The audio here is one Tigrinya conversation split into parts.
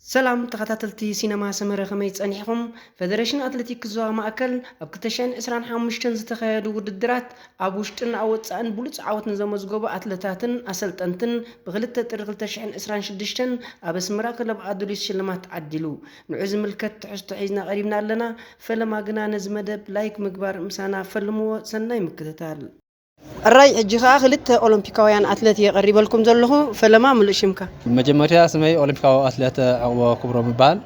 ሰላም ተኸታተልቲ ሲነማ ሰመረ፣ ከመይ ጸኒሕኹም? ፈደረሽን ኣትሌቲክስ ዞባ ማእከል ኣብ ክልተ ሽሕን ዕስራን ሓሙሽተን ዝተኻየዱ ውድድራት ኣብ ውሽጥን ኣብ ወጻእን ብሉጽ ዓወት ንዘመዝገቡ ኣትለታትን ኣሰልጠንትን ብክልተ ጥሪ ክልተ ሽሕን ዕስራን ሽዱሽተን ኣብ ኣስመራ ክለብ ኣዱሊስ ሽልማት ተዓዲሉ። ንዑ ዝምልከት ትሕዝቶ ሒዝና ቀሪብና ኣለና። ፈለማ ግና ነዚ መደብ ላይክ ምግባር ምሳና ፈልምዎ። ሰናይ ምክትታል። ሕራይ፣ ሕጂ ኸኣ ክልተ ኦሎምፒካውያን ኣትለት እየ ቀሪበልኩም ዘለኹ። ፈለማ፣ ምሉእ ሽምካ? መጀመርያ ስመይ ኦሎምፒካዊ ኣትለት ዕቑበ ክብሮም ይበሃል።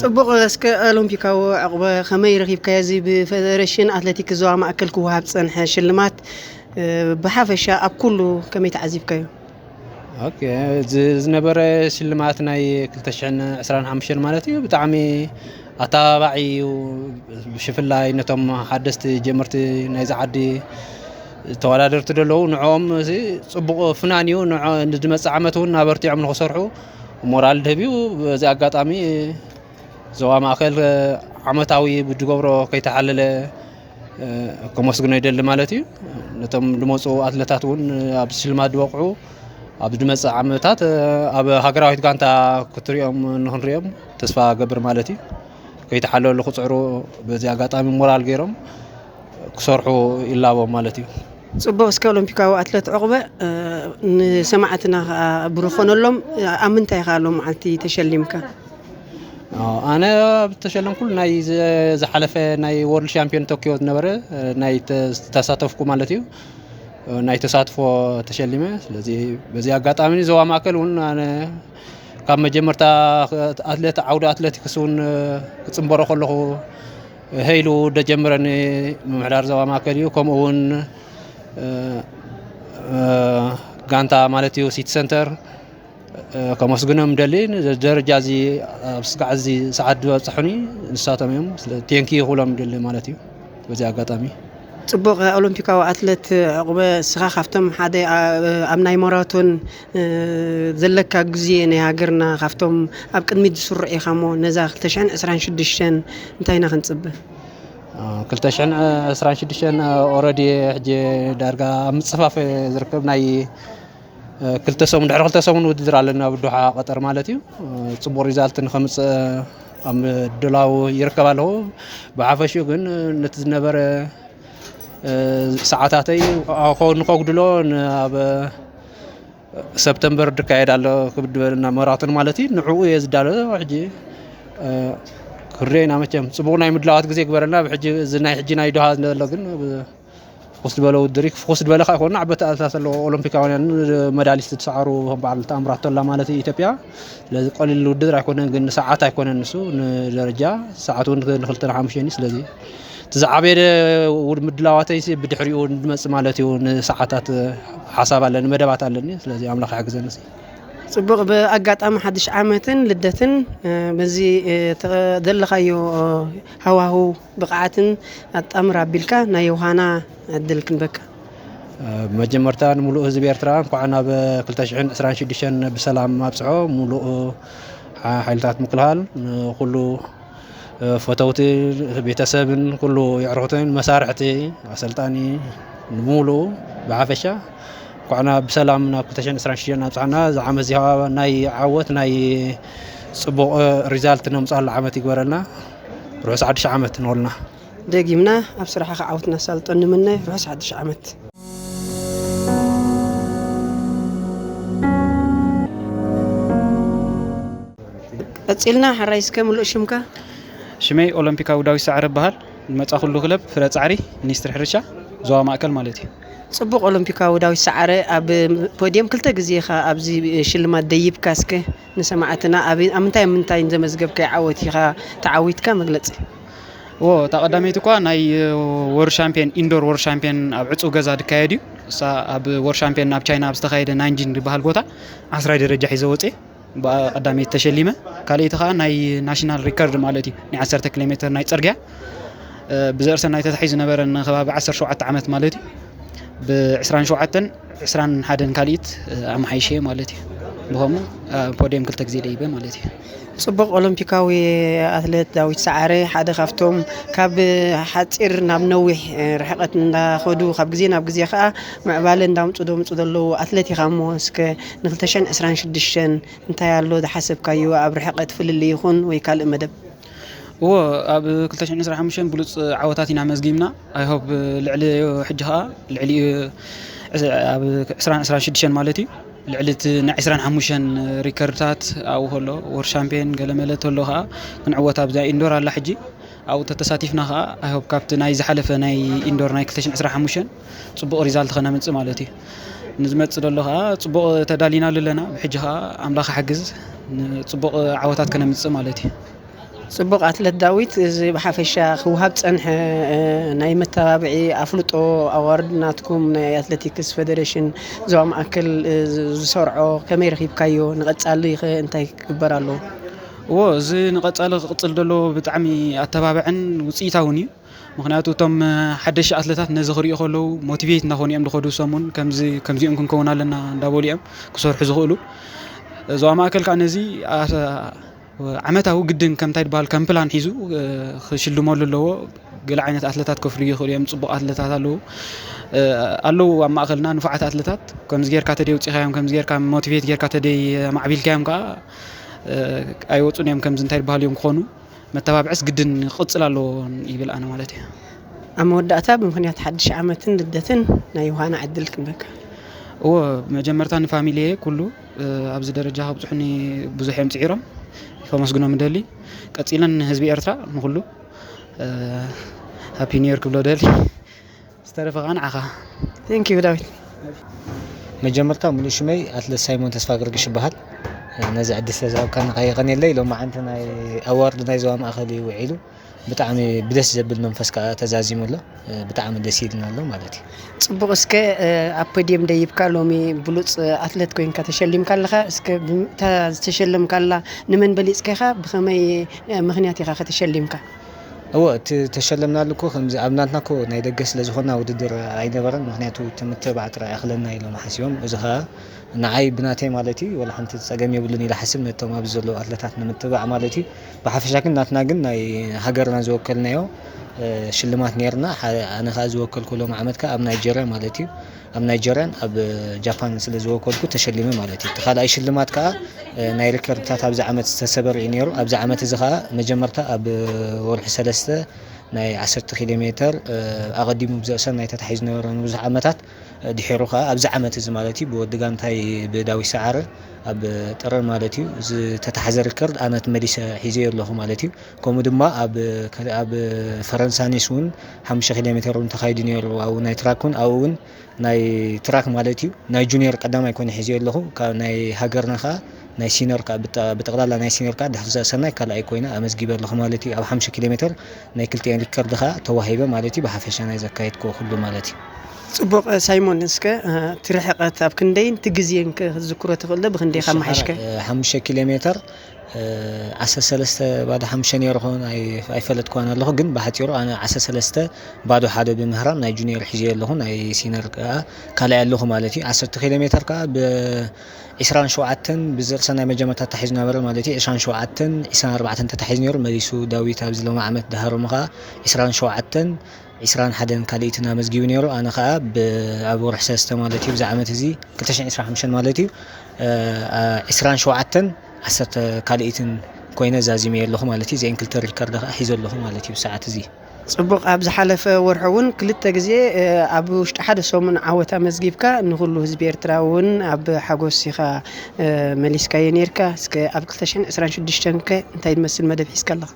ጽቡቕ። እስከ ኦሎምፒካዊ ዕቑበ ከመይ ረኺብካዮ? እዚ ብፈደረሽን ኣትሌቲክስ ዞባ ማእከል ክወሃብ ዝጸንሐ ሽልማት፣ እ፣ ብሓፈሻ ኣብ ኩሉ ከመይ ተዓዚብካዮ? ኦኬ፣ እዚ ዝነበረ ሽልማት ናይ ክልተ ሽሕን ዕስራን ሓሙሽተን ማለት እዩ። ብጣዕሚ ኣተባባዒ እዩ። ብሽፍላይ ነቶም ሓደስቲ ጀመርቲ ናይዚ ዓዲ ተወዳደርቲ ዘለዉ፣ ንዕኦም እዚ ጽቡቕ ፍናን እዩ። ንዖ-፣ ንዝመጽእ ዓመት እውን ኣበርቲዖም ንኽሰርሑ ሞራል ድህብ እዩ። በዚ ኣጋጣሚ ዞባ ማእከል ዓመታዊ ብዝገብሮ ከይተሓለለ፣ እ፣ ከመስግኖ ይደሊ ማለት እዩ። ነቶም ዝመፁ ኣትለታት እውን ኣብዚ ሽልማት ዝበቕዑ፣ ኣብ ዝመፅእ ዓመታት፣ እ፣ ኣብ ሃገራዊት ጋንታ ክትሪኦም ንክንሪኦም ተስፋ ገብር ማለት እዩ። ከይተሓለሉ ክፅዕሩ በዚ ኣጋጣሚ ሞራል ገይሮም ክሰርሑ ይላቦም ማለት እዩ። ጽቡቕ። እስከ ኦሎምፒካዊ ኣትለት ዕቑበ፣ እ፣ ንሰማዕትና ከኣ ብሩኽ ኮነሎም። ኣብ ምንታይ ኢኻ ሎም መዓልቲ ተሸሊምካ? አ፣ ኣነ ኣብ ተሸለምኩሉ ናይ ዘ-፣ ዝሓለፈ ናይ ወርልድ ሻምፒዮን ቶክዮ ዝነበረ፣ እ፣ ናይ ተ-፣ ተሳተፍኩ ማለት እዩ። እ፣ ናይ ተሳትፎ ተሸሊመ። ስለዚ በዚ ኣጋጣሚ ዞባ ማእከል እውን ኣነ ካብ መጀመርታ ኣትሌት፣ ዓውዲ ኣትሌቲክስ እውን፣ እ፣ ክጽንበሮ ከለኹ፣ ሄይሉ ደጀምረኒ ምምሕዳር ዞባ ማእከል እዩ። ከምኡ እውን፣ እ፣ እ፣ ጋንታ ማለት እዩ ሲቲ ሰንተር፣ እ፣ ከመስግኖም ደሊ። ንዚ ደረጃ እዚ ኣብ ስጋዕ እዚ ሰዓት ዝበጽሑኒ ንሳቶም እዮም። ስለ ቴንኪ ክብሎም ደሊ ማለት እዩ በዚ ኣጋጣሚ። ጽቡቕ። ኦሎምፒካዊ ኣትለት ዕቑበ፣ እስኻ ካብቶም ሓደ ኣ-፣ ኣብ ናይ ማራቶን፣ እ፣ ዘለካ ግዜ ናይ ሃገርና ካብቶም ኣብ ቅድሚት ዝስርዑ ኢኻ እሞ፣ ነዛ ክልተ ሽሕን ዕስራን ሽዱሽተን እንታይ ኢና ክንጽበ? አ፣ ክልተ ሽሕን ዕስራን ሽዱሽተን ኦረዲ ሕጂ ዳርጋ ኣብ ምጽፋፍ ዝርከብ ናይ፣ እ፣ ክልተ ሰሙን፣ ድሕሪ ክልተ ሰሙን ውድድር ኣለና ኣብ ዶሓ ቀጠር ማለት እዩ። እ፣ ጽቡቕ ሪዛልት ንኸምጽእ ኣብ ምድላው ይርከብ ኣለኹ። ብሓፈሽኡ ግን ነቲ ዝነበረ፣ እ፣ ሰዓታተይ፣ ኣ፣ ንኸጉድሎ ን-፣ ኣብ ሰፕተምበር ዝካየድ ኣሎ ክብድ ዝበለና ማራቶን ማለት እዩ። ንዕኡ እየ ዝዳሎ ሕጂ። እ፣ ክርዮ ኢና መቸም። ጽቡቕ ናይ ምድላዋት ግዜ ግበረልና። ብሕጂ እዚ ናይ ሕጂ ናይ ዶሃ ዘሎ ግን ብ-፣ ፍኹስ ዝበለ ውድድር እዩ። ፍኹስ ዝበለ ከኣ ኣይኮነ፣ ዓበይቲ ኣትሌታት ኣለዎ። ኦሎምፒካውያን መዳሊስት ዝሰዓሩ ከም በዓል ተኣምራት ተላ ማለት እዩ ኢትዮጵያ። ስለዚ ቀሊል ውድድር ኣይኮነን፣ ግን ንሰዓት ኣይኮነን ንሱ፣ ንደረጃ ሰዓት እውን ንክልተ ንሓሙሽተን እዩ። ስለዚ እቲ ዝዓበየ ውድ-፣ ምድላዋተይ ሲ ብድሕሪኡ ንመጽእ ማለት እዩ። ንሰዓታት ሓሳብ ኣለኒ፣ መደባት ኣለኒ። ስለዚ ኣምላኽ ይሓግዘኒ ሲ። ጽቡቕ። ብኣጋጣሚ ሓድሽ ዓመትን ልደትን፣ እ፣ በዚ፣ እ፣ ተቐ-፣ ዘለኻዮ፣ እ፣ ሃዋህው ብቕዓትን ኣጣምር ኣቢልካ ናይ ዮሃና ዕድል ክንበካ። እ፣ መጀመርታ ንምሉእ ህዝቢ ኤርትራ እንኳዕ ናብ ክልተ ሽሕን ዕስራን ሽዱሽተን ብሰላም ኣብጽሖ። ምሉእ ሓ-፣ ሓይልታት ምክልኻል፣ ንኩሉ፣ እ፣ ፈተውቲ፣ ቤተሰብን ኩሉ የዕሩኽትን፣ መሳርሕቲ፣ ኣሰልጣኒ፣ ንምሉኡ ብሓፈሻ እንኳዕ ናብ ብሰላም ናብ ክልተ ሽሕን ዕስራን ሽዱሽተን ኣብጽሓና። እዚ ዓመት እዚ ከዓ ናይ ዓወት፣ ናይ ጽቡቕ ሪዛልት ነምጽኣሉ ዓመት ይግበረልና። ርሑስ ሓድሽ ዓመት ንኹልና። ደጊምና ኣብ ስራሕኻ ዓወት እናሳልጦ ንምነ። ርሑስ ሓድሽ ዓመት። ቀጺልና፣ ሕራይ እስከ ምሉእ ሽምካ? ሽመይ ኦሎምፒካዊ ዳዊት ሰዓረ እበሃል። ዝመጻኹሉ ክለብ ፍረ ጻዕሪ፣ ሚኒስትሪ ሕርሻ፣ ዞባ ማእከል ማለት እዩ። ጽቡቕ። ኦሎምፒካዊ ዳዊት ሰዓረ፣ ኣብ ፖድየም ክልተ ግዜ ኢኻ ኣብዚ ሽልማት ደይብካ። እስከ ንሰማዕትና ኣብ፣ ኣብ ምንታይ ምንታይ ዘመዝገብካዮ ዓወት ኢኻ ተዓዊትካ? መግለጺ። እዎ፣ እታ ቀዳመይቲ እኳ ናይ ወር ሻምፒዮን፣ ኢንዶር ወር ሻምፒዮን ኣብ ዕጹው ገዛ ዝካየድ እዩ። እሳ ኣብ ወር ሻምፒዮን ኣብ ቻይና ኣብ ዝተኻየደ ናንጂን ዝበሃል ቦታ ዓስራይ ደረጃ ሒዘ ወጽኤ። ብቐዳመይቲ ተሸሊመ። ካልኣይቲ ኸዓ ናይ ናሽናል ሪከርድ ማለት እዩ፣ ናይ ዓሰርተ ኪሎ ሜትር ናይ ጽርግያ፣ እ፣ ብዘርእሰናይ ተታሒዙ ነበረ ንከባቢ ዓሰርተ ሸውዓተ ዓመት ማለት እዩ። ብ ዕስራን ሸውዓተን፣ ዕስራን ሓደን ካልኢት፣ እ፣ ኣመሓይሸ ማለት እዩ። ብኸምኡ ኣብ ፖድየም ክልተ ግዜ ደይበ ማለት እዩ። ጽቡቕ። ኦሎምፒካዊ ኣትሌት ዳዊት ሰዓረ ሓደ ካብቶም ካብ ሓጺር ናብ ነዊሕ ርሕቀት እንዳኸዱ ካብ ግዜ ናብ ግዜ ከኣ ምዕባለ እንዳምጹ ደምጹ ዘለዉ ኣትሌት ኢኻ እሞ እስከ ን ክልተ ሽሕን ዕስራን ሽዱሽተን እንታይ ኣሎ ዝሓሰብካዮ ኣብ ርሕቀት ፍልልይ ይኹን ወይ ካልእ መደብ? እዎ፣ ኣብ ክልተ ሽሕን ዕስራን ሓሙሽተን ብሉጽ ዓወታት ኢና መዝጊብና። I hope ልዕሊ ሕጂ ከኣ ልዕሊ ኣብ ዕስራን ዕስራን ሽዱሽተን ማለት እዩ። ልዕሊ እቲ ናይ ዕስራን ሓሙሽተን ሪከርድታት ኣብኡ ከሎ፣ ወር ሻምፒዮን ገለመለ ተሎ ከኣ ክንዕወት ኣብዛ ኢንዶር ኣላ ሕጂ። ኣብኡ ተተሳቲፍና ከኣ፣ I hope ካብቲ ናይ ዝሓለፈ ናይ ኢንዶር ናይ ክልተ ሽሕን ዕስራን ሓሙሽተን ጽቡቕ ሪዛልት ከነምጽእ ማለት እዩ። ንዝመጽእ ዘሎ ከኣ ጽቡቕ ተዳሊናሉ ኣለና። ብሕጂ ከኣ ኣምላኽ ይሓግዝ፣ ንጽቡቕ ዓወታት ከነምጽእ ማለት እዩ። ጽቡቕ ኣትለት ዳዊት፣ እዚ ብሓፈሻ ክወሃብ ጸንሐ፣ እ፣ ናይ መተባብዒ ኣፍልጦ ኣዋርድ ናትኩም ናይ ኣትሌቲክስ ፌደሬሽን ዞባ ማእከል፣ እ፣ ዝ-፣ ዝሰርዖ ከመይ ረኺብካዮ? ንቐጻሊ ኸ እንታይ ክግበር ኣለዎ? እዎ፣ እዚ ንቐጻሊ ክቕጽል ዘለዎ ብጣዕሚ ኣተባብዕን ውጽኢታውን እዩ። ምኽንያቱ እቶም፣ እ፣ ሓደሽቲ ኣትለታት ነዚ ክርእዩ ከለዉ ሞቲቬት እናኾኑ እዮም ዝኸዱ። ሰሙን ከምዚ፣ ከምዚኦም ክንከውን ኣለና እንዳበሉ እዮም ክሰርሑ ዝኽእሉ። ዞባ ማእከል ከኣ ነዚ ኣ-፣ ዓመታዊ ግድን ከምታይ ዝበሃል ከም ፕላን ሒዙ፣ እ፣ ክሽልመሉ ኣለዎ። ገለ ዓይነት ኣትለታት ከፍርዩ ይኽእሉ እዮም። ጽቡቕ ኣትለታት ኣለዉ፣ እ፣ ኣለዉ ኣብ ማእከልና ንፉዓት ኣትለታት። ከምዚ ጌርካ ተደይ ኣውጺኻዮም፣ ከምዚ ጌርካ ሞቲቬት ጌርካ ተደይ ኣማዕቢልካዮም ከኣ፣ እ፣ ኣይወጹን እዮም። ከምዚ እንታይ ዝበሃሉ እዮም ክኾኑ። መተባብዕስ ግድን ክቕጽል ኣለዎ ይብል ኣነ ማለት እየ። ኣብ መወዳእታ ብምኽንያት ሓድሽ ዓመትን ልደትን ናይ ዮሃና ዕድል ክንበካ። እዎ፣ መጀመርታ ንፋሚሊየ ኩሉ፣ እ፣ ኣብዚ ደረጃ ከብጽሑኒ ብዙሕ እዮም ጽዒሮም፣ ከመስግኖም እደሊ። ቀጺለን ንህዝቢ ኤርትራ ንኹሉ፣ እ፣ ሃፒ ኒው ይር ክብሎ ደሊ። ዝተረፈ ከኣ ንዓኻ። Thank you ዳዊት። መጀመርታ ሙሉእ ሽመይ ኣትለት ሳይሞን ተስፋ ገርግሽ ይበሃል። ነዚ ዕድል ስለ ዝሃብካኒ ከኣ የቐንየለይ። ሎማዓንቲ ናይ ኣዋርድ ናይ ዞባ ማእከል እዩ ውዒሉ። ብጣዕሚ ብደስ ዘብል መንፈስ ከኣ ተዛዚሙ ኣሎ። ብጣዕሚ ደስ ኢልና ኣሎ ማለት እዩ። ጽቡቕ፣ እስከ፣ እ፣ ኣብ ፖድየም ደይብካ ሎሚ ብሉጽ ኣትለት ኮይንካ ተሸሊምካ ኣለኻ። እስከ ብም-፣ እታ ዝተሸለምካላ ንመን በሊጽካ ኢኻ? ብኸመይ፣ እ፣ ምኽንያት ኢኻ ከ ተሸሊምካ? እወ፣ እቲ ተሸለምናሉ እኮ ከምዚ ኣብ ናትና እኮ ናይ ደገ ስለ ዝኾንና ውድድር ኣይነበረን። ምኽንያቱ እቲ ምትብባዕ ጥራይ ይኣኽለና ኢሎም ሓሲቦም። እዚ ኸኣ ንዓይ ብናተይ ማለት እዩ፣ ወላ ሓንቲ ጸገም የብሉን ኢለ ሓስብ፣ ነቶም ኣብዚ ዘለዉ ኣትለታት ንምትብባዕ ማለት እዩ። ብሓፈሻ ግን ናትና ግን ናይ ሃገርና ዝወከልናዮ፣ እ፣ ሽልማት ኔርና። ሓ-፣ ኣነ ኸኣ ዝወከልኩ ሎም ዓመት ከኣ ኣብ ናይጀርያ ማለት እዩ። ኣብ ናይጀርያን ኣብ ጃፓን ስለ ዝወከልኩ ተሸሊመ ማለት እዩ። እቲ ካልኣይ ሽልማት ከኣ፣ እ፣ ናይ ሪከርድታት ኣብዚ ዓመት ዝተሰበረ እዩ ነይሩ። ኣብዚ ዓመት እዚ ከኣ መጀመርታ ኣብ ወርሒ ሰለስተ ናይ ዓሰርተ ኪሎ ሜተር፣ እ፣ ኣቐዲሙ ብዘእሰር ናይ ተታሒዙ ነበረ ንብዙሕ ዓመታት። እ፣ ድሒሩ ከኣ ኣብዚ ዓመት እዚ ማለት እዩ ብወዲ ጋንታይ ብዳዊት ሰዓረ ኣብ ጥሪ ማለት እዩ ዝተታሕዘ ሪከርድ ኣነ መሊሰ ሒዘዮ ኣለኹ ማለት እዩ። ከምኡ ድማ ኣብ፣ ኣብ ፈረንሳ ኒስ እውን ሓሙሽተ ኪሎ ሜተር እውን ተኻይዱ ነይሩ። ኣብኡ ናይ ትራክ እውን፣ ኣብኡ እውን ናይ ትራክ ማለት እዩ ናይ ጁኒየር ቀዳማይ ኮይነ ሒዘዮ ኣለኹ። ካብ ናይ ሃገርና ከኣ ናይ ሲነር ከኣ ብጠ-፣ ብጠቕላላ ናይ ሲነር ከኣ ድሕሪ ዘእሰናይ ካልኣይ ኮይነ ኣመዝጊበ ኣለኹ ማለት እዩ። ኣብ ሓሙሽተ ኪሎ ሜተር ናይ ክልቲኤን ሪከርድ ከኣ ተዋሂበ ማለት እዩ። ብሓፈሻ ናይ ዘካየድክዎ ኩሉ ማለት እዩ። ጽቡቕ ሳይሞን፣ እስከ፣ እ፣ እቲ ርሕቀት ኣብ ክንደይን እቲ ግዜን ከ ክትዝክሮ ትኽእል ዶ? ብኽንደይ እሺ፣ ካብ መሓሽከ? ሓ-፣ እ፣ ሓሙሽተ ኪሎ ሜተር፣ እ፣ ዓሰርተ ሰለስተ ባዶ ሓሙሽተ ነይሩ ኸውን ኣይ-፣ ኣይፈለጥክዋን ኣለኹ፣ ግን ብሓጺሩ ኣነ ዓሰርተ ሰለስተ ባዶ ሓደ ብምህራም ናይ ጁኒየር ሒዘዮ ኣለኹ፣ ናይ ሲነር ከኣ ካልኣይ ኣለኹ ማለት እዩ። ዓሰርተ ኪሎ ሜተር ከኣ ብ-፣ ዒስራን ሸውዓተን ብዘርእሰናይ መጀመርታ ተታሒዙ ነበረ ማለት እዩ። ዒስራን ሸውዓተን፣ ዒስራን ኣርባዕተን ተታሒዙ ነይሩ። መሊሱ ዳዊት ኣብዚ ሎሚ ዓመት ድሃሮም ከኣ ዒስራን ሸውዓተን፣ ዒስራን ሓደን ካልኢትን ኣመዝጊቡ ነይሩ። ኣነ ከኣ ብ-፣ ኣብ ወርሒ ሰለስተ ማለት እዩ፣ ብዚ ዓመት እዚ ክልተ ሽሕን ዕስራን ሓሙሽተን ማለት እዩ፣ እ፣ እ፣ ዒስራን ሸውዓተን፣ ዓሰርተ ካልኢትን ኮይነ ዛዚመ ኣለኹ ማለት እዩ። እዚአን ክልተ ሪከርድ ከኣ ሒዘ ኣለኹ ማለት እዩ ብሰዓት እዚ። ጽቡቕ፣ ኣብ ዝሓለፈ ወርሒ እውን ክልተ ግዜ፣ እ፣ ኣብ ውሽጢ ሓደ ሰሙን ዓወት ኣመዝጊብካ፣ ንኹሉ ህዝቢ ኤርትራ እውን ኣብ ሓጎስ ኢኻ፣ እ፣ መሊስካዮ ነይርካ። እስከ ኣብ ክልተ ሽሕን ዕስራን ሽዱሽተን ከ እንታይ ዝመስል መደብ ሒዝካ ኣለኻ?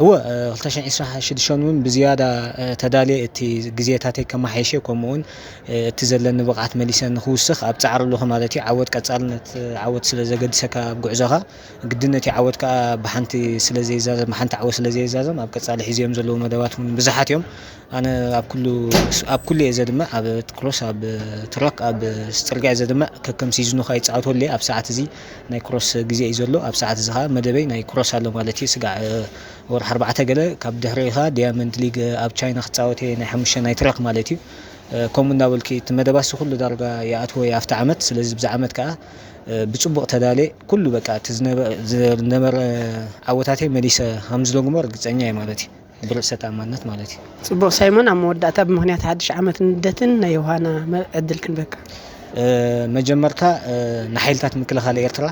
እወ፣ እ፣ ክልተ ሽሕን ዕስራን ሽዱሽተን እውን ብዝያዳ፣ እ፣ ተዳልየ እቲ ግዜታተይ ከመሓይሸ፣ ከምኡ እውን፣ እ፣ እቲ ዘለኒ ብቕዓት መሊሰ ንኽውስኽ ኣብ ጻዕሪ ኣለኹ ማለት እዩ። ዓወት ቀጻልነት፣ እ፣ ዓወት ስለ ዘገድሰካ ኣብ ጉዕዞኻ፣ ግድን እቲ ዓወት ከኣ ብሓንቲ ስለ ዘይዛዘም፣ ብሓንቲ ዓወት ስለ ዘይዛዘም፣ ኣብ ቀጻሊ ሒዘዮም ዘለዉ መደባት እውን ብዙሓት እዮም። ኣነ ኣብ ኩሉ፣ ኣብ ኩሉ እየ ዘድምዕ፣ ኣብ ክሮስ፣ ኣብ ትራክ፣ ኣብ ጽርግያ እየ ዘድምዕ። ከከም ሲዝኑ ከኣ ይጻወተሉ እየ። ኣብ ሰዓት እዚ ናይ ክሮስ ግዜ እዩ ዘሎ። ኣብ ሰዓት እዚ ከኣ መደበይ ናይ ክሮስ ኣሎ ማለት እዩ። ስጋዕ፣ እ፣ ወርሒ ኣርባዕተ ገለ፣ ካብ ድሕሪኡ ከኣ ዳያመንድ ሊግ ኣብ ቻይና ክጻወት እየ፣ ናይ ሓሙሽተ ናይ ትራክ ማለት እዩ። ከምኡ እንዳበልኪ እቲ መደባሲ ኩሉ ዳርጋ ይኣትዎ ኣብቲ ዓመት። ስለዚ ብዚ ዓመት ከዓ ብፅቡቕ ተዳልየ ኩሉ በቃ እቲ ዝነበረ ዓወታተይ መሊሰ ሃምዝደግሞ ርግፀኛ እየ ማለት እዩ። ብርእሰ ተኣማንነት ማለት እዩ። ፅቡቕ ሳይሞን፣ ኣብ መወዳእታ ብምኽንያት ሓድሽ ዓመት ንልደትን ናይ ዮሃና ዕድል ክንበካ። መጀመርታ ንሓይልታት ምክልኻል ኤርትራ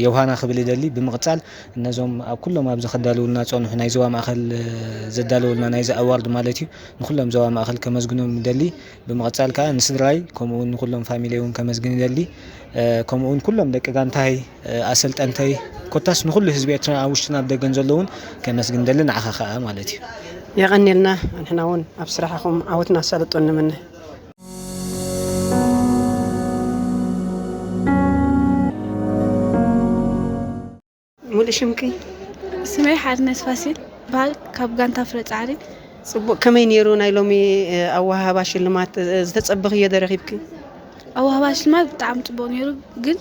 ዮሃና ክብል ይደሊ። ብምቕፃል እነዞም ኣብ ኩሎም ኣብዚ ከዳልውልና ፀንሑ ናይ ዞባ ማእኸል ዘዳለውልና ናይዚ ኣዋርድ ማለት እዩ ንኩሎም ዞባ ማእኸል ከመስግኖም ይደሊ። ብምቕፃል ከዓ ንስድራይ ከምኡውን ንኩሎም ፋሚሊ እውን ከመስግን ይደሊ። ከምኡውን ኩሎም ደቂ ጋንታይ ኣሰልጠንተይ ኮታስ ንኩሉ ህዝቢ ኤርትራ ኣብ ውሽጥን ኣብ ደገን ዘለውን ከመስግን ደሊ ንዓኻ ከዓ ማለት እዩ። የቐንየልና። ንሕና እውን ኣብ ስራሕኹም ዓወት ናሳልጦ ንምነ። ሙሉእ ሽምኪ? ስመይ ሓርነት ፋሲል በሃል፣ ካብ ጋንታ ፍረ ፃዕሪ። ፅቡቕ። ከመይ ነይሩ ናይ ሎሚ ኣወሃህባ ሽልማት? ዝተፀበኽዮ ዶ ረኺብኪ? ኣወሃህባ ሽልማት ብጣዕሚ ፅቡቕ ነይሩ፣ ግን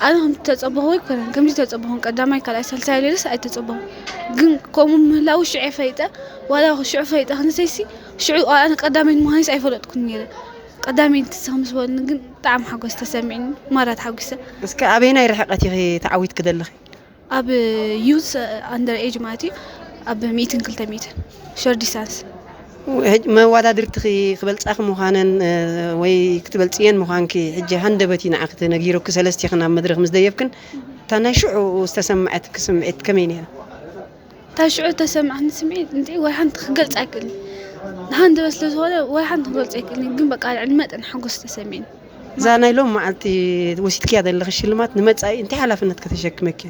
ኣነ ከምቲ ተፀበኽዎ ኣይኮነን። ከምዚ ተፀበኹን ቀዳማይ ካልኣይ ሳልሳይ ኢለስ ኣይተፀበኹን፣ ግን ከምኡ ምህላው ሽዑ ፈይጠ። ዋላ ሽዑ ፈይጠ ክንሰይሲ ሽዑ ኣነ ቀዳመይት ምዃንስ ኣይፈለጥኩን ነይረ። ቀዳመይቲ ንስኺ ምስ በሉኒ ግን ብጣዕሚ ሓጎስ ተሰሚዕኒ። ማራ ተሓጒሰ። እስከ ኣበየናይ ርሕቀት ኢኺ ተዓዊትኪ ዘለኺ? ኣብ ዩዝ ኣንደር ኤጅ ማለት እዩ። ኣብ ሚእትን ክልተ ሚእትን ሾርት ዲስታንስ። መዋዳድርትኺ ክበልፃኺ ምዃነን ወይ ክትበልፅየን ምዃንኪ ሕጂ ሃንደበት እዩ ንዓኺ ተነጊሩኪ። ሰለስቲኽን ኣብ መድረኽ ምስ ደየብክን እታ ናይ ሽዑ ዝተሰማዐትኪ ስምዒት ከመይ ነይራ? እታ ሽዑ ተሰማዕኒ ስምዒት እንዲ ወይ ሓንቲ ክገልፅ ኣይክእልን። ሃንደበት ስለ ዝኾነ ወይ ሓንቲ ክገልፅ ኣይክእልን፣ ግን በቃ ልዕሊ መጠን ሓጎስ ተሰሚዕኒ። እዛ ናይ ሎም መዓልቲ ወሲድክያ ዘለኺ ሽልማት ንመፃኢ እንታይ ሓላፍነት ከተሸክመኪ?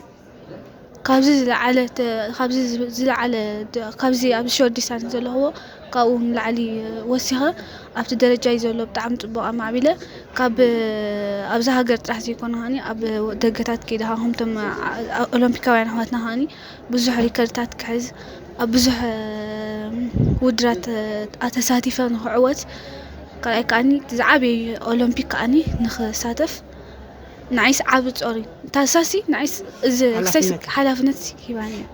ካብዚ ዝለዓለ ተ- ካብዚ ዝ- ዝለዓለ ደ- ካብዚ ኣብዚ ሾርት ዲስታንስ ዘለኽዎ ካብኡ ንላዕሊ ወሲኸ ኣብቲ ደረጃ እዩ ዘሎ። ብጣዕሚ ፅቡቕ ኣማዕቢለ ካብ ኣብዛ ሃገር ጥራሕ ዘይኮነ ከዓኒ ኣብ ደገታት ከይደ ከዓ ከምቶም ኦሎምፒካውያን ኣሕዋትና ከዓኒ ብዙሕ ሪከርድታት ክሕዝ ኣብ ብዙሕ ውድራት ተሳቲፈ ንክዕወት ካልኣይ ከዓኒ ዝዓበየ ኦሎምፒክ ከዓኒ ንክሳተፍ ንዓይስ ዓቢ ጾር እዩ። ታሳሲ ንዓይስ እዚ ክሳይ ሓላፍነት። ሓላፍነት ሂባኒ እያ።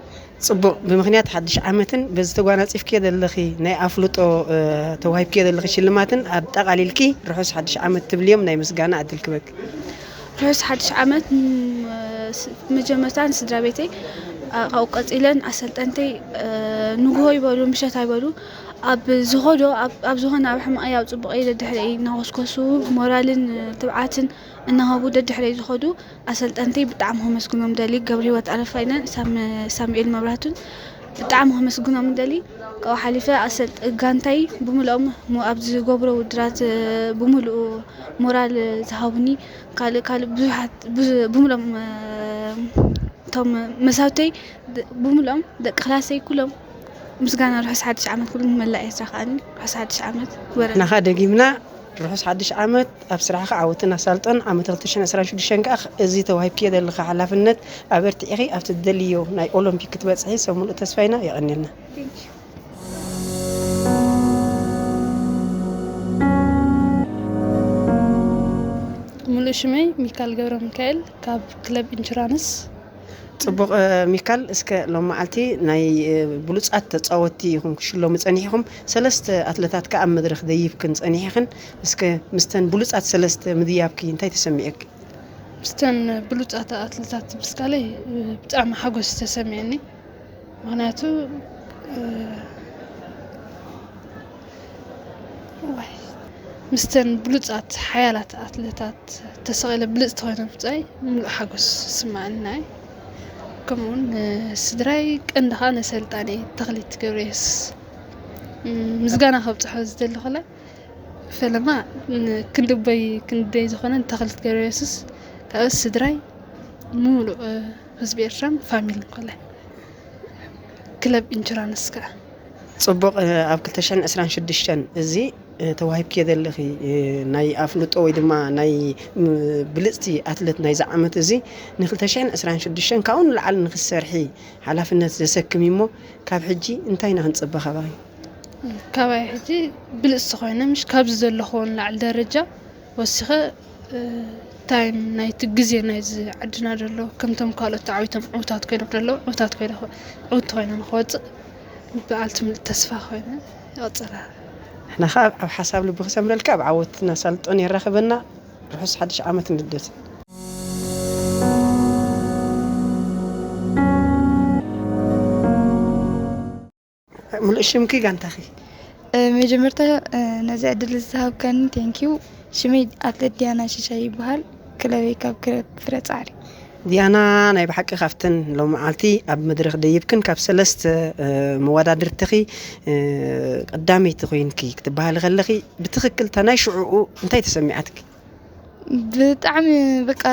ጽቡቕ። ብምኽንያት ሓድሽ ዓመትን በዚ ተጓናጺፍክዮ ዘለኺ ናይ ኣፍልጦ፣ እ፣ ተዋሂብክዮ ዘለኺ ሽልማትን ኣጠቓሊልኪ ርሑስ ሓድሽ ዓመት ትብልዮም ናይ ምስጋና ዕድል ክበኪ። ርሑስ ሓድሽ ዓመት፣ ም፣ ስ-፣ መጀመርታ ንስድራ ቤተይ፣ ኣ፣ ካብኡ ቀጺለን ኣሰልጠንተይ፣ እ፣ ንግሆ ይበሉ ምሸት ኣይበሉ ኣብ ዝኸዶ፣ ኣብ፣ ኣብ ዝኾነ ኣብ ሕማቐይ ኣብ ጽቡቐይ ደድሕረይ እናኾስኮሱ ሞራልን ትብዓትን እናሃቡ ደድሕረይ ዝኸዱ ኣሰልጠንተይ ብጣዕሚ ከመስግኖም ደሊ። ገብረሂወት ኣረፋይነን ሳም-፣ ሳሙኤል መብራህቱን ብጣዕሚ ከመስግኖም ደሊ። ካብኡ ሓሊፈ ኣሰልጥ-፣ ጋንታይ ብምልኦም ሙ-፣ ኣብ ዝገብሮ ውድራት፣ እ፣ ብምሉኡ ሞራል ዝሃቡኒ፣ ካልእ፣ ካልእ ብዙሓት፣ ብዙ-፣ ብምልኦም፣ እ፣ እቶም መሳብተይ ድ-፣ ብምልኦም ደቂ ክላሰይ ኩሎም ምስጋና ርሑስ ሓድሽ ዓመት ኩሉ ንመላእ ኤርትራ ከኣኒ ርሑስ ሓድሽ ዓመት ግበረልና። ንኻ ደጊምና ርሑስ ሓድሽ ዓመት፣ ኣብ ስራሕኻ ዓወትን ኣሳልጦን። ዓመት ክልተ ሽሕን ዕስራን ሽዱሽተን ከኣ እዚ ተዋሂብክዮ ዘለኻ ሓላፍነት ኣበርቲዕኺ ኣብቲ ትደልዮ ናይ ኦሎምፒክ ክትበጽሒ ሰብ ሙሉእ ተስፋ ኢና። የቐንየልና። Thank you። ሙሉእ ሽመይ ሚካል ገብረ ሚካኤል ካብ ክለብ ኢንሹራንስ። ጽቡቕ፣ እ፣ ሚካል፣ እስከ ሎም መዓልቲ ናይ፣ እ፣ ብሉጻት ተጻወትቲ ኢኹም ክሽለሙ ጸኒሕኹም። ሰለስተ ኣትለታት ከኣ ኣብ መድረኽ ደይብክን ጸኒሕኽን። እስከ ምስተን ብሉጻት ሰለስተ ምድያብኪ እንታይ ተሰሚዑኪ? ምስተን ብሉጻት ኣትለታት ምስካለይ፣ እ፣ ብጣዕሚ ሓጎስ ተሰሚዑኒ። ምኽንያቱ፣ እ፣ ዋይ፣ ምስተን ብሉጻት ሓያላት ኣትለታት ተሰቒለ ብልጽቲ ኮይነ ምብጻይ ምሉእ ሓጎስ ይስምዓኒ ንዓይ። ከምኡውን ንስድራይ ቀንዲ ኸኣ ነሰልጣነይ ተኽሊት ገብረየሱስ፣ ም፣ ምስጋና ከብጽሖ ዝደሊ ኮላይ ፈለማ ንክንዲ ኣቦይ ክንደይ ዝኾነ ንተኽሊት ገብረየሱስ ካብ ስድራይ ምሉእ፣ እ፣ ህዝቢ ኤርትራን ፋሚልን ኮላይ። ክለብ ኢንሹራንስ ከኣ። ጽቡቕ፣ እ፣ ኣብ ክልተ ሽሕን ዕስራን ሽዱሽተን እዚ፣ እ፣ ተዋሂብክዮ ዘለኺ፣ እ፣ ናይ ኣፍልጦ ወይ ድማ ናይ፣ ም፣ ብልጽቲ ኣትለት ናይዚ ዓመት እዚ ንክልተ ሽሕን ዕስራን ሽዱሽተን ካብኡ ንላዕሊ ንክትሰርሒ ሓላፍነት ዘሰክም እዩ እሞ ካብ ሕጂ እንታይ ኢና ክንጽበ ካባኺ? ካባይ ሕጂ ብልጽቲ ኮይነ ምሽ ካብዚ ዘለኽዎ ንላዕሊ ደረጃ ወሲኸ፣ እ፣ ታይም ናይቲ ግዜ ናይዚ ዓድና ዘሎ ከምቶም ካልኦት ተዓዊቶም ዕውታት ኮይኖም ዘለዉ ዕውታት ኮይነ፣ ዕውቲ ኮይነ ንክወጽእ በዓልቲ ምሉእ ተስፋ ኮይነ ይቕጽላ። ንሕና ኸዓ ኣብ ሓሳብ ልቢ ክሰምረልካ፣ ኣብ ዓወትና ሳልጦን የራኽበና። ርሑስ ሓድሽ ዓመት ንልደት። ምሉእ ሽምኪ፣ ጋንታኺ? መጀመርታ ነዚ ዕድል ዝተሃብካኒ ቴንኪዩ። ሽመይ ኣትሌት ዲያና ሽሻይ ይበሃል። ክለበይ ካብ ክለብ ፍረ ጻዕሪ። ዲያና፣ ናይ ብሓቂ ካብተን ሎም መዓልቲ ኣብ መድረኽ ደይብክን ካብ ሰለስተ መወዳድርትኺ ቀዳመይቲ ኮይንኪ ክትበሃሊ ከለኺ፣ ብትኽክል እታ ናይ ሽዑኡ እንታይ ተሰሚዓትኪ? ብጣዕሚ በቃ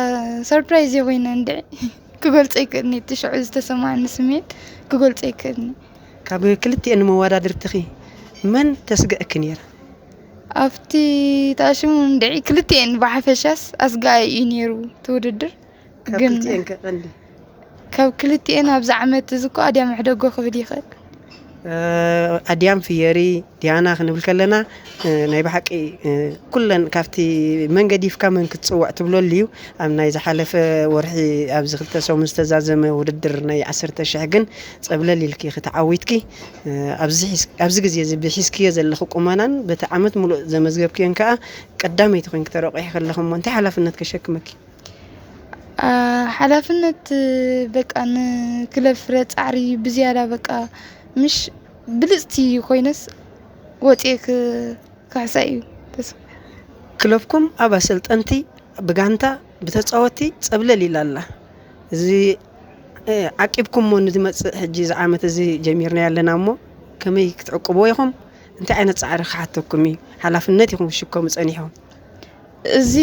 ሰርፕራይዝ እየ ኮይነ እንድዒ። ክገልጾ ይክእልኒ እቲ ሽዑ ዝተሰማዓኒ ስምዒት ክገልጾ ይክእልኒ። ካብ ክልቲኤን መወዳድርትኺ መን ተስገእኪ ነይራ? ኣብቲ ታሽሙ እንድዒ ክልቲኤን ብሓፈሻስ ኣስጋኢ እዩ ነይሩ እቲ ውድድር። ካብ ግን ክልቲኤን ከ ቀንዲ? ካብ ክልቲኤን ኣብዚ ዓመት እዚ እኮ ኣድያም ሕደጎ ክብል ይኽእል። ኣድያም ፍየሪ ዲያና ክንብል ከለና፣ ናይ ብሓቂ ኩለን ካብቲ መን ገዲፍካ መን ክትፅውዕ ትብለሉ እዩ። ኣብ ናይ ዝሓለፈ ወርሒ ኣብዚ ክልተ ሰሙን ዝተዛዘመ ውድድር ናይ ዓሰርተ ሽሕ ግን ፀብለል ኢልኪ ኢኺ ተዓዊትኪ። ኣብዚ ሒዝ- ኣብዚ ግዜ እዚ ብሒዝክዮ ዘለኺ ቁመናን በቲ ዓመት ሙሉእ ዘመዝገብክዮን ከዓ ቀዳመይቲ ኮይንኪ ተረቂሒ ከለኺ እሞ እንታይ ሓላፍነት ከሸክመኪ? ሓላፍነት በቃ ንክለብ ፍረ ጻዕሪ ብዝያዳ በቃ ምሽ ብልጽቲ ኮይነስ ወጽኤ ክሕሳእ እዩ ተስፋ። ክለብኩም ኣብ ኣሰልጠንቲ ብጋንታ ብተጻወቲ ጸብለል ኢላ ኣላ። እዚ ዓቂብኩሞ ንዝመጽእ ሕጂ እዚ ዓመት እዚ ጀሚርና ኣለና እሞ ከመይ ክትዕቅብዎ ኢኹም? እንታይ ዓይነት ጻዕሪ ክሓተኩም እዩ? ሓላፍነት ኢኹም ክሽከሙ ጸኒሕኩም። እዚ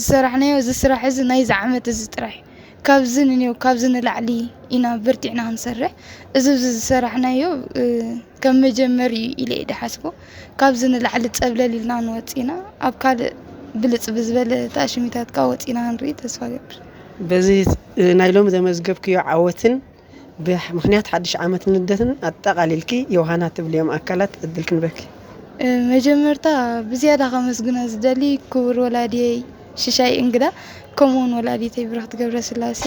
ዝሰራሕናዮ እዚ ስራሕ እዚ ናይዚ ዓመት እዚ ጥራሕ እዩ። ካብዚ ንኔው ካብዚ ንላዕሊ ኢና በርቲዕና ክንሰርሕ። እዚ ኣብዚ ዝሰራሕናዮ ከም መጀመሪ እዩ ኢለ እየ ድሓስቦ። ካብዚ ንላዕሊ ፀብለል ኢልና ንወፂና ኣብ ካልእ ብልፅ ብዝበለ ታሽሚታት ካብ ወፂና ክንርኢ ተስፋ ገብር። በዚ ናይ ሎም ዘመዝገብክዮ ዓወትን ብምክንያት ሓድሽ ዓመት ንልደትን ኣጠቓሊልኪ ዮሃና ትብልዮም ኣካላት ዕድል ክንበኪ። መጀመርታ ብዝያዳ ከመስግኖ ዝደሊ ክቡር ወላዲየይ ሽሻይ እንግዳ ከምኡውን ወላዲተይ ብረክቲ ገብረስላሴ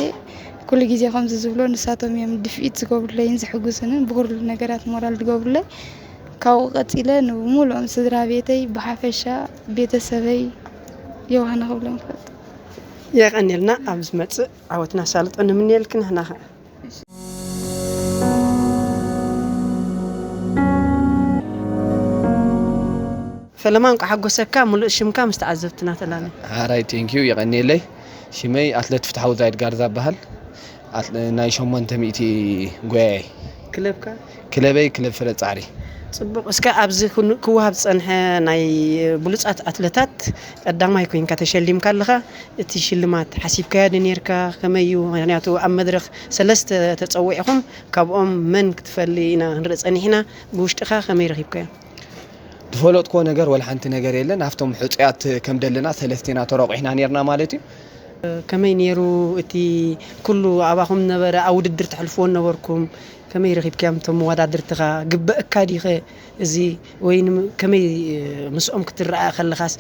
ኩሉ ግዜ ከምዚ ዝብሎ ንሳቶም እዮም ድፍኢት ዝገብሩለይን ዝሕጉስንን ብኩሉ ነገራት ሞራል ዝገብሩለይ። ካብኡ ቀፂለ ንሙሉኦም ስድራ ቤተይ ብሓፈሻ ቤተሰበይ ዮሃና ክብሎም ይፈቱ። የቐኒልና ኣብ ዝመፅእ ዓወትና ሳልጦ ንምንየልኪ ንሕና ኸ ፈለማ እንኳ ሓጎሰካ። ሙሉእ ሽምካ ምስ ተዓዘብትና ተላለ። ሓራይ ቴንኪዩ የቐኒየለይ። ሽመይ ኣትለት ፍትሓዊ ዛይድ ጋርዛ በሃል። ናይ ሸሞንተ ሚእቲ ጎያይ። ክለብካ? ክለበይ ክለብ ፍረ ጻዕሪ። ጽቡቕ። እስከ ኣብዚ ክወሃብ ዝጸንሐ ናይ ብሉጻት ኣትለታት ቀዳማይ ኮይንካ ተሸሊምካ ኣለኻ። እቲ ሽልማት ሓሲብካዮ ዶ ኔርካ? ከመይ እዩ? ምክንያቱ ኣብ መድረኽ ሰለስተ ተጸዊዕኹም ካብኦም መን ክትፈሊ ኢና ክንርኢ ጸኒሕና። ብውሽጥኻ ከመይ ረኺብካዮ? ዝፈለጥኮ ነገር ወላ ሓንቲ ነገር የለን። ኣብቶም ሕጹያት ከም ደለና ሰለስቴና ተረቑሕና ኔርና ማለት እዩ። ከመይ ነይሩ እቲ ኩሉ ኣባኹም ነበረ ኣብ ውድድር ተሕልፍዎ ነበርኩም? ከመይ ረኺብካዮም እቶም መወዳድርትኻ? ግበእካ ዲኸ እዚ ወይ ከመይ ምስኦም ክትረኣ ከለኻስ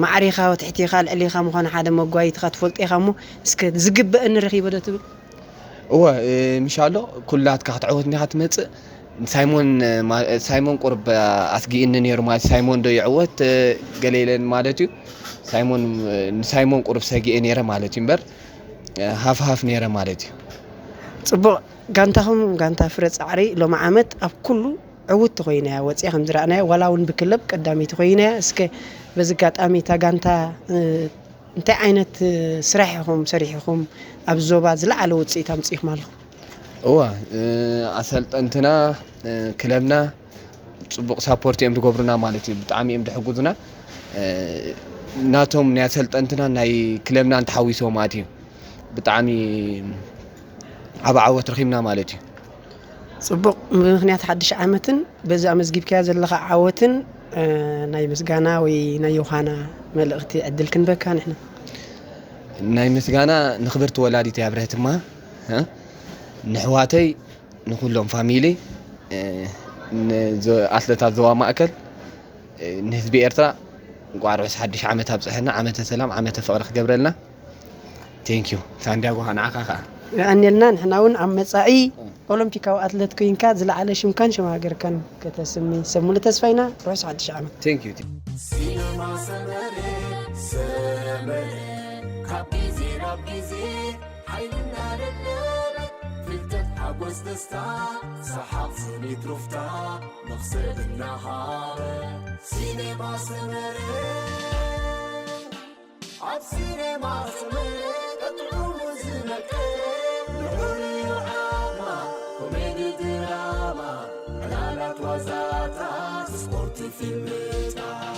ማዕሬኻ ትሕቴኻ ልዕሌኻ ምዃኑ ሓደ መጓይትኻ ትፈልጦ ኢኻ እሞ እስከ ዝግበእኒ ረኺበ ዶ ትብል? እወ ምሻሎ ኩላትካ ክትዕወት እንዲኻ ትመጽእ። ሳይሞን ሳይሞን ቁርብ ኣስጊእኒ ነይሩ ማለት ሳይሞን ዶ ይዕወት ገለ ኢለን ማለት እዩ። ሳይሞን ንሳይሞን ቁርብ ሰጊኤ ነይረ ማለት እዩ እምበር ሃፍ ሃፍ ነይረ ማለት እዩ። ጽቡቕ። ጋንታኹም ጋንታ ፍረ ጻዕሪ ሎሚ ዓመት ኣብ ኩሉ ዕውቲ ኮይና እያ ወፂኣ ከም ዝረኣናዮ ዋላ እውን ብክለብ ቀዳመይቲ ኮይና እያ። እስከ በዚ ኣጋጣሚ እታ ጋንታ እንታይ ዓይነት ስራሕ ኢኹም ሰሪሕኹም ኣብ ዞባ ዝለዓለ ውፅኢት ኣምፂእኹም ኣለኹም? እዋ ኣሰልጠንትና ክለብና ፅቡቕ ሳፖርት እዮም ዝገብሩና ማለት እዩ። ብጣዕሚ እዮም ዝሕግዙና። ናቶም ናይ ኣሰልጠንትና ናይ ክለብና እንተሓዊሶ ማለት እዩ ብጣዕሚ ዓብ ዓወት ረኺብና ማለት እዩ። ፅቡቕ። ብምኽንያት ሓድሽ ዓመትን በዚ ኣመዝጊብካያ ዘለኻ ዓወትን ናይ ምስጋና ወይ ናይ ዮሃና መልእኽቲ ዕድል ክንበካ ንሕና። ናይ ምስጋና ንኽብርቲ ወላዲተይ ኣብረህትማ ንሕዋተይ ንኹሎም ፋሚሊ ኣትለታት ዞባ ማእከል ንህዝቢ ኤርትራ እንቋዕ ርሑስ ሓድሽ ዓመት ኣብፀሐና ዓመተ ሰላም ዓመተ ፍቕሪ ክገብረልና። ቴንኪዩ ሳንዲያጎ ንዓኻ ከዓ። የቐንየልና። ንሕና እውን ኣብ መፃኢ ኦሎምፒካዊ ኣትለት ኮይንካ ዝለዓለ ሽምካን ሽም ሃገርካን ከተስሚ። ሰብ ሙሉ ተስፋ ኢና። ርሑስ ሓድሽ ዓመት። Thank you። ሲነማ ሰመረ ሰመረ ካብ ግዜ ናብ ግዜ ሓይልና ለለበ ፍልጠት ሓጎስ ደስታ ሰሓቕ ስኒት ሩፍታ መኽሰብ እናሃበ ሲኔማ ሰመረ ኣብ ሲኔማ ሰመረ ቀጥዑ ዝመቀረ ንዑር ዓማ ኮሜዲ ድራማ ዕላላት ዋዛታት ስፖርት ፊልምታት